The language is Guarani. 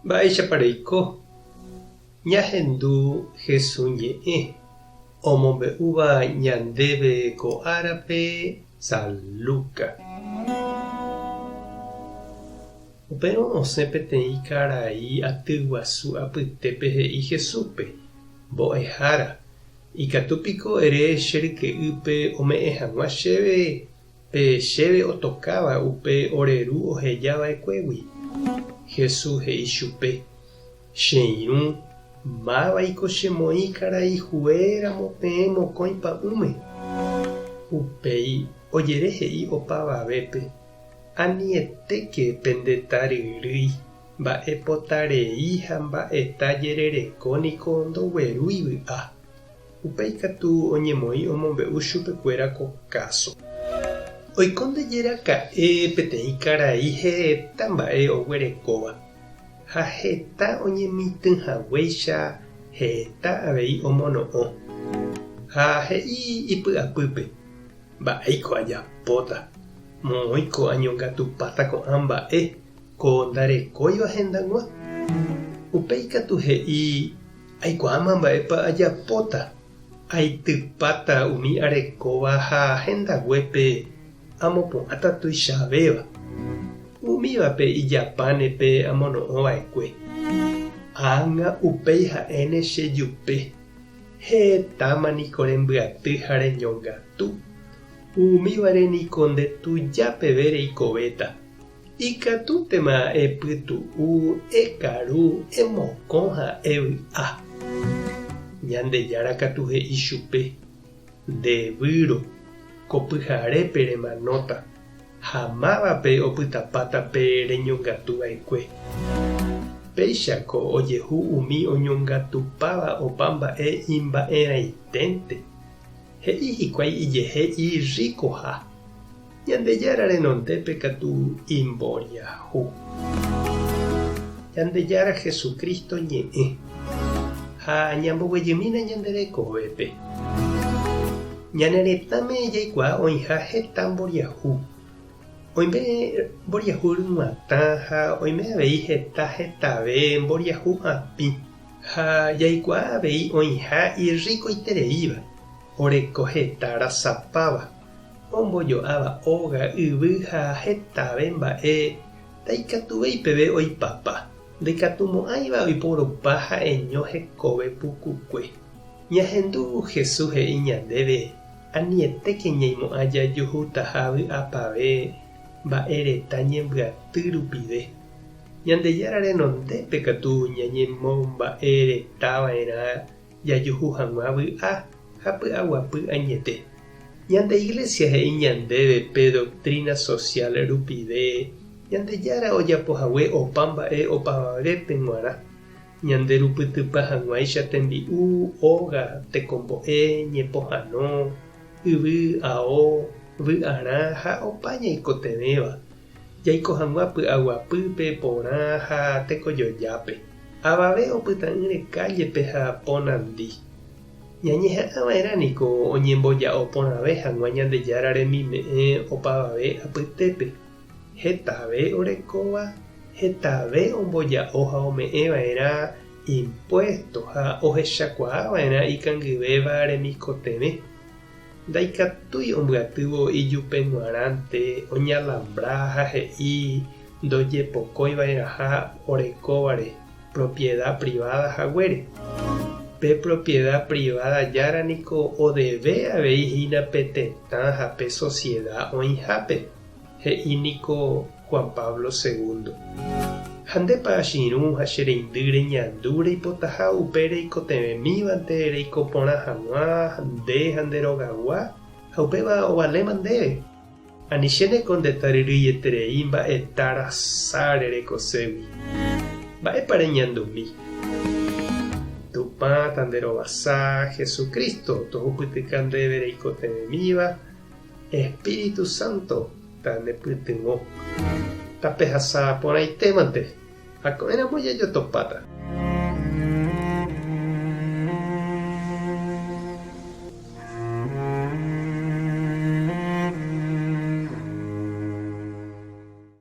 Mba'éichapa reiko? Ñahendu Hesu ñe'ẽ omombe'úva ñandéve ko árape San Lucas. Upérõ osẽ peteĩ karai aty guasu apytépe he'i Jesúspe, Mbo'ehára, ikatu piko ere che ryke'ýpe ome'ẽ hag̃ua chéve pe chéve otokáva upe ore ru oheja va'ekuégui? Jesús he'i chupe, Che irũ, mávaiko chemoĩ karai hue ramo peẽ mokõi pa'ũme? Upéi ojere he'i opavavépe, Anietéke pende taryrýi, mba'epotarei ha mba'eta jerereko niko ndoguerúi vy'a. Upéi katu oñemoĩ omombe'u chupekuéra ko káso. Oiko ndajeraka'e peteĩ karai heta mba'e oguerekóva, ha heta oñemitỹ haguéicha heta avei omono'õ. Ha he'i ipy'apýpe, Mba'éiko ajapóta? Moõiko añongatupáta ko'ã mba'e ko ndarekóiva hendag̃ua? Upéi katu he'i, Aikuaáma mba'épa ajapóta, aitypáta umi arekóva ha hendaguépe amopu'ãta tuichavéva. Umívape ijapáne pe amono'õ va'ekue. Ág̃a upéi ha'éne che jupe, Hetáma niko rembyaty ha reñongatu, umívare niko nde tuja peve reikovéta. Ikatúntema epytu'u, ekaru, emokõ ha evy'a. Ñandejára katu he'i chupe, Nde výro, ko pyharépe remanóta, ha mávape opytapáta pe reñongatu va'ekue. Péichako ojehu umi oñongatupáva opa mba'e imba'erãiténte. He'i hikuái ijehe irrikoha. Ñandejára renondépe katu imboriahu. Ñandejára Jesucristo ñe'ẽ. Ha ñamboguejymína ñande rekovépe. Ñane retãme jaikuaa oĩha heta mboriahu. Oime mboriahu ryg̃uatã ha oime avei heta hetave mboriahu apĩ. Ha jaikuaa avei oĩha irrikoitereíva, oreko heta rasapáva. Ombojo'áva óga, yvy ha hetave mba'e ndaikatuvéi peve oipapa, ndaikatumo'ãiva oiporupa ha'eño hekove pukukue. Ñahendu Jesús he'i ñandéve anietéke ñaimo'ã jajuhutaha vy'apave mba'e reta ñembyaty rupive. Ñandejára renondépe katu ñañemomba'e reta va'erã jajuhu hag̃ua vy'a ha py'aguapy añete. Ñande Iglesia he'i ñandéve pe doctrina social rupive Ñandejára ojapohague opa mba'e opavavépe g̃uarã, ñanderupytypa hag̃uáicha tembi'u, óga, tekombo'e, ñepohãno, yvy, ao, vy'arã ha opa ñaikotevẽva, jaiko hag̃ua py'aguapýpe porã ha tekojojápe. Avave opyta'ỹre kállepe ha po nandi. Ñañeha'ã va'erã niko oñemboja'o porãve hag̃ua Ñandejára remime'ẽ opavave apytépe. Hetave orekóva, hetave omboja'o ha ome'ẽ va'erã impuésto ha ohechakuaa va'erã ikangyvéva remikotevẽ. Ndaikatúi ombyatývo ijupe g̃uarãnte oñalambra ha he'i ndojepokói va'erãha orekóvare propieda privada haguére. Pe propieda privada jára niko odeve avei hína pe tetã ha pe sosieda oĩhápe. He'i niko Juan Pablo Segundo. Ha ndépa che irũ ha che reindy reñandu reipotaha upe reikotevẽmívante reiko porã hag̃ua nde ha nde rogagua ha upéva ovaléma ndéve? Anichéneko nde taryryieterei mba'eta rasa rerekoségui. Mba'épa reñandumi? Tupã tanderovasa, Jesucristo tohupytyka ndéve reikotevẽmíva, Espíritu Santo tanepytyvõ. Tapehasa porãitémante ha ko'ẽramo jajotopáta.